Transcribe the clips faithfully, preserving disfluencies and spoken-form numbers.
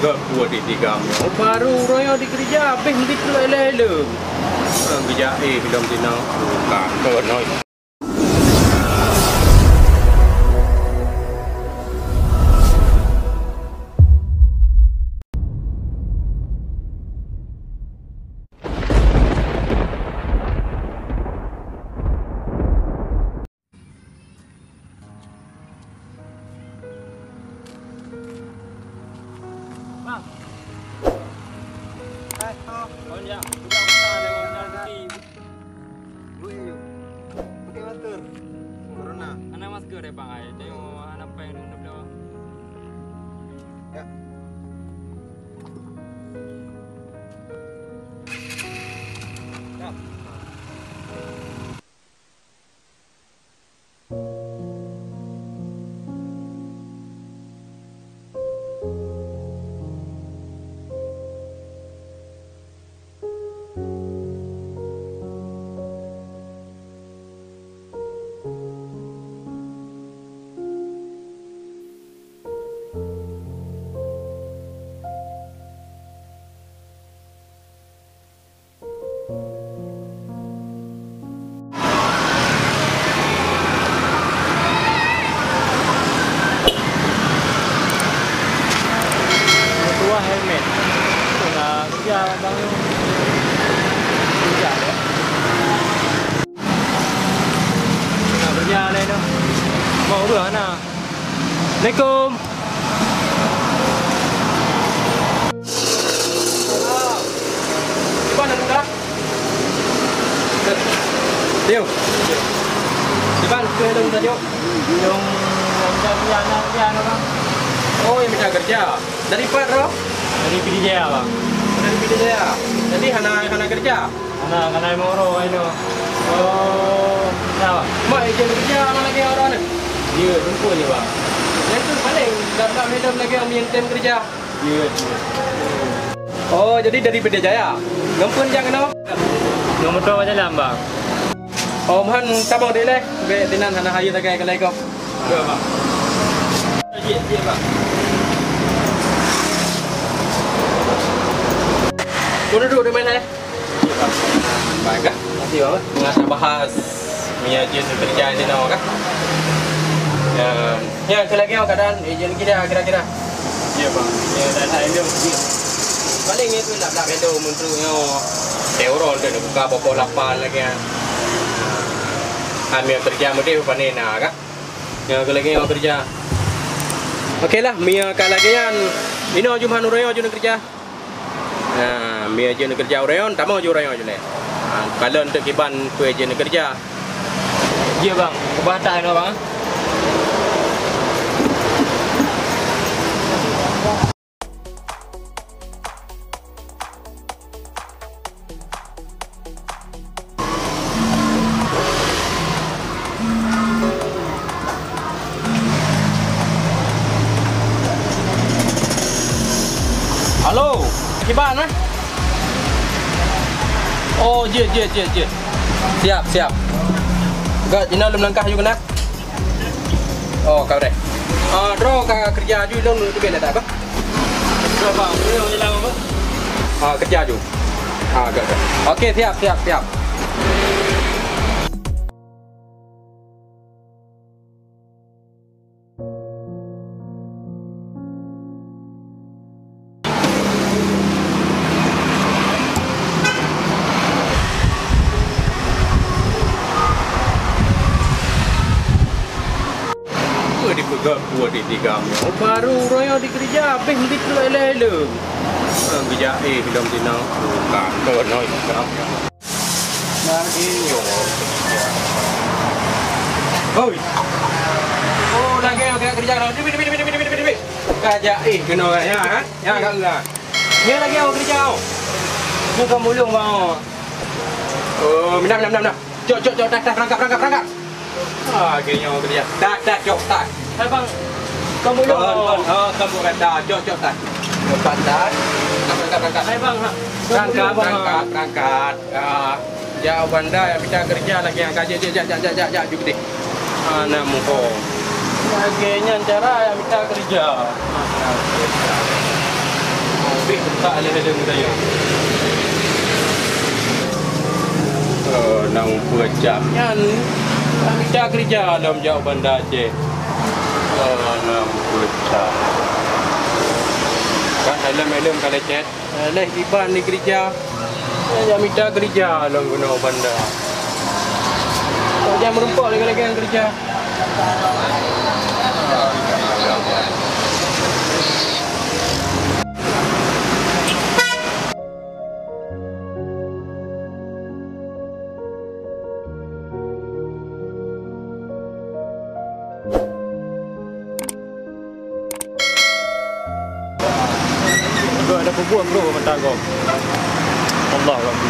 Gak buat di tiga. Baru uroe nyoe dikeureuja, habéh meuti keu lé-lé. Geujak éh lom sinoe. Ka keunoe. Bang. Eh, oh. Bang, ya. Udah, udah, udah, udah. Duit, yuk. Pakai masker. Corona. Hana masker, eh, Bang, ai. Tengok, hana peng, hana peng. Ya. Ya. Meutuah helmet. Tengah kerja abang tu. Kerja, ya. Tengah kerja lain tu. Mau urus anak. Assalamualaikum. Iban anu dah. Yo. Iban, ke dong sajo. Dong, dong, dong, dong, dong, dong. Oh, yang minta kerja. Dari pat, bro? Dari Pidie Jaya, Bang. Dari Pidie Jaya. Jadi hana, hana kerja. Hana, hana moro, ayo. Oh, sawa. Mak, izin kerja, mana lagi orang ni? Ya, lupa je, Bang. Yang tu paling dalam helm lagi yang maintain kerja. Ya, ya. Oh, jadi dari Pidie Jaya. Ngon peue jak keunoe? Ngon moto bak jalan, Bang. Oh, meuhan tamong dilèe. Bèk dinan hana hayeue sagai keu laikoe. Ya, Bang. Jeuet, jeuet, Bang. Kau duduk di mana, eh? Jeuet, Bang. Baik, Kak. Makasih, Bang. Tengah tabahas. Mia jeuet neukeureuja di sinoe kah? Ya, ya, keu lagèe nyoe keuadaan, eh, jeuet kira, kira-kira. Ya, Bang. Ya, dan lain tu. Paling itu lap-lap hello, meunteuk nyoe. Teh uroe tu buka pokok lapar lagi, ah. Ah, mia keureuja mudeh pane na kah? Ya, keu lagèe nyoe keureuja. Oke lah, mia ka lagèe nyan. Inoe jumeuhan uroe nyoe jeuet neukeureuja. Nah, mia jeuet neukeureuja uroe nyoe, tamong jeuet uroe nyoe jeuet lé. Ha, kalon teuk kiban peue jeuet neukeureuja. Jeuet, Bang. Keubah that inoe, Bang. Halo, kiban, eh? Oh, jeuet, jeuet, jeuet, jeuet. Siap, siap. Gèt, jinoe lôn langkah aju keunan. Oh, ka beureh. Ah, droe ka keureuja aju lôn teubiet dah, bah. Droe, Bang. Droe, hilang, Bang. Ah, keureuja aju. Ah, gèt, gèt. Oke, siap, siap, siap. Peue dipeugah buet di tiga nyoe? Baru uroe nyoe dikeureuja, habéh meuti keu lé-lé lom. Geujak éh lom sinoe, ka keunoe. Lagèe nyoe. Hoi. Oh, lagèe nyoe keuneuk keureuja lom. Tibit, tibit, tibit. Ka jak éh keunoe, ya, ha? Ya, ka, ya. Nyoe lagèe nyoe keureuja, oh. Nyoe ka mulung, bang, oh. Oh, minah, minah, minah, minah. Cok, cok, cok, tas, tas, berangkat, berangkat, berangkat. Ah, lagèe nyoe keureuja. Dah, dah, cok, dah. Hai, bang. Kamu dong. Oh, oh, oh, kamu kata, cok, cok, dah. Cok, dah. Berangkat, berangkat. Hai, bang, ha. Berangkat, berangkat, berangkat. Ah, ya, Wanda yang minta kerja lagi yang kaji, jak, jak, jak, jak, jak, jak, judih. Mana muka? Lagèe nyan cara yang minta kerja. Pih tak lé lé geutanyoe. Oh, nyang peucam nyan, ka mita keureuja lom jak u Banda Aceh. Oh, nyang peucam. Kan helm-helm ka lecet. Eh, leh iban di keureuja. Eh, jak mita keureuja lom keunoe u Banda. Kok jak meurumpok lagèe-lagèe nyang keureuja. Geuh ada peubuet brôk mata gob. Allah Rabbi.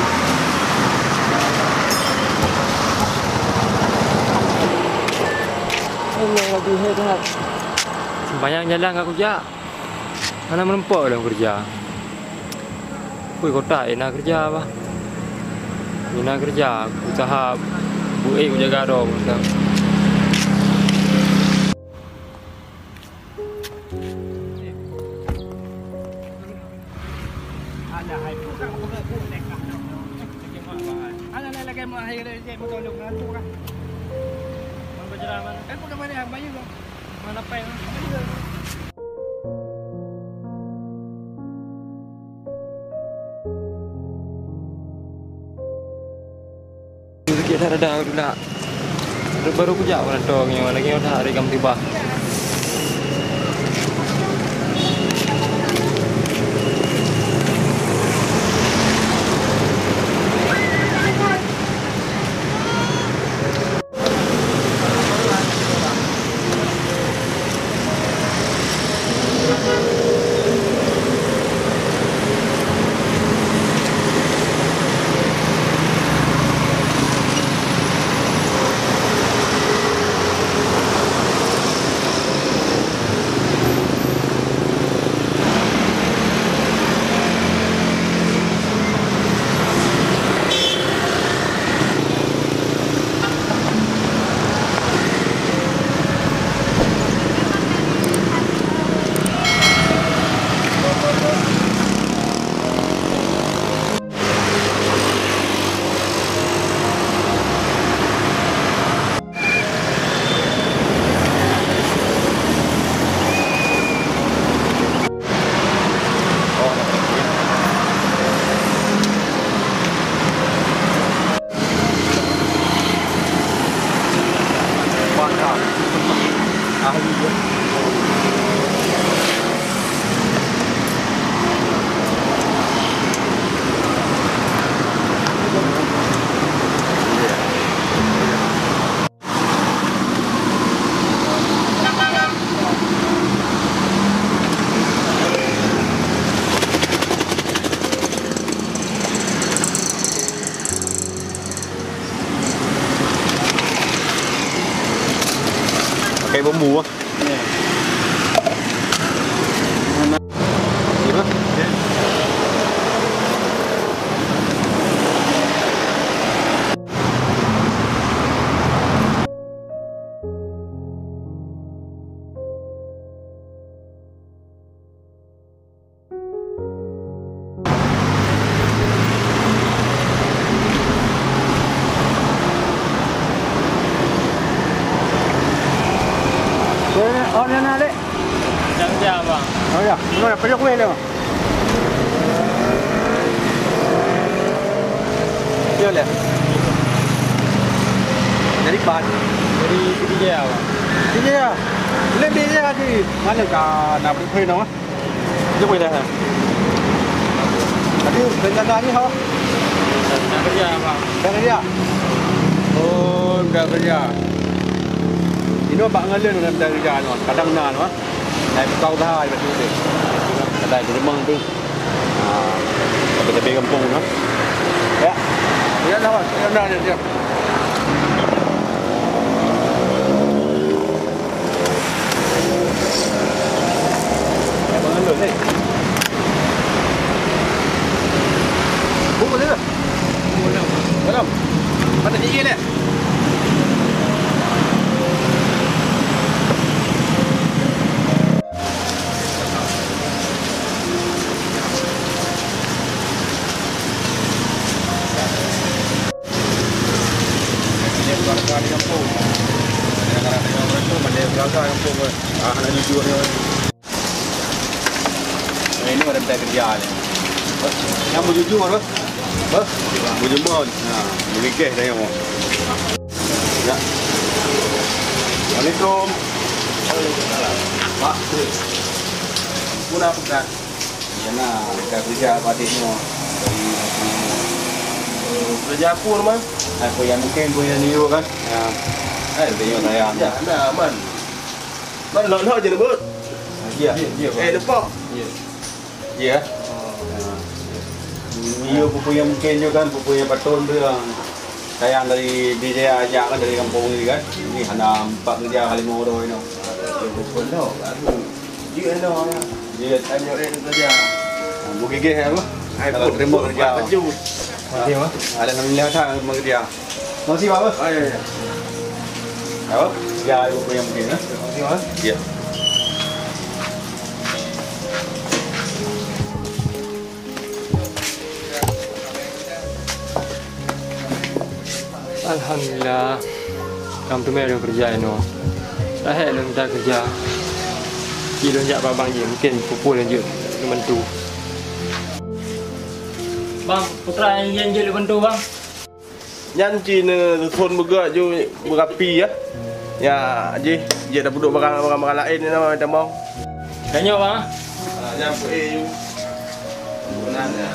Allah Rabbi, hai that. Sembahyang jalan ka kujak. Hana meurumpok lom keureuja. Pui kota ék na keureuja bah. Ék na keureuja, usaha buet ék kujaga droe mantong. Sakét that dada ulôn nak. Baru kujak meulantoe nyoe, lagèe nyoe that hari ka meusibah. Pakai bambu ah. Oh, na, na, Lek. Jam-jam, Bang. Oh, ya. Mana, payah kueh dia, Bang? Ya, Lek. Dari pan. Dari Pidie Jaya, Bang. Pidie Jaya. Lek Pidie Jaya tadi. Mana ka na beri kueh dong, ah? Jom kita. Tapi rencana ni, ho? Nak kerja, Bang. Nak kerja? Oh, nak kerja. Ini bak ngaleng dalam kerja ni, kadang na, ha? Nak buka usaha, betul. Kadang di rumah tu. Ah, tapi, tapi kampung, ha? Ya. Ya, dah, Bang. Ya, dah, ya, ya. Di kampung. Kadang-kadang tengok orang tu, macam biasa kampung ke. Ah, nak jujur ni. Nah, ini orang tak kerja ni. Yang berjujur apa? Apa? Berjemur. Nah, berikeh saya mau. Ya. Assalamualaikum. Pak. Pun apa kan? Di sana, kita kerja apa adiknya? Dari, kerja apa, Mas? Aku yang mungkin punya niru kan? Ya. Eh, dia saya. Ya, nah, Man. Man, lok-lok je lembut. Ya, ya, Pak. Eh, lepak. Ya. Ya. Iya, pupu yang mungkin juga kan, pupu yang patut tu yang sayang dari dia ajak kan dari kampung ni kan. Ini hana empat kerja kali mau orang ini. Dia pun no, baru. Dia no. Dia tanya orang kerja. Mau gigih apa? Kalau terima kerja. Baju. Okey, Pak. Alhamdulillah, tak terima kerja. Makasih, Pak. Oh, ya, ya. Apa? Ya, ibu punya mungkin, eh? Makasih, Pak. Ya. Alhamdulillah. Kamoe teumé lôn keureuja inoe. Lahé lôn mita keureuja. Ci lôn jak bak bang jih, mungken peue-peue lôn jeuet lôn bantu. Bang, peue teuma nyang jeuet lôn bantu, Bang? Nyan ci neuthon beugöt ju beurapi, ya. Ya, jih, jeuet tapeuduek barang-barang laén nyoe tamong. Tanyoe, Bang. Ah, nyan peuék ju. Meunan, ya.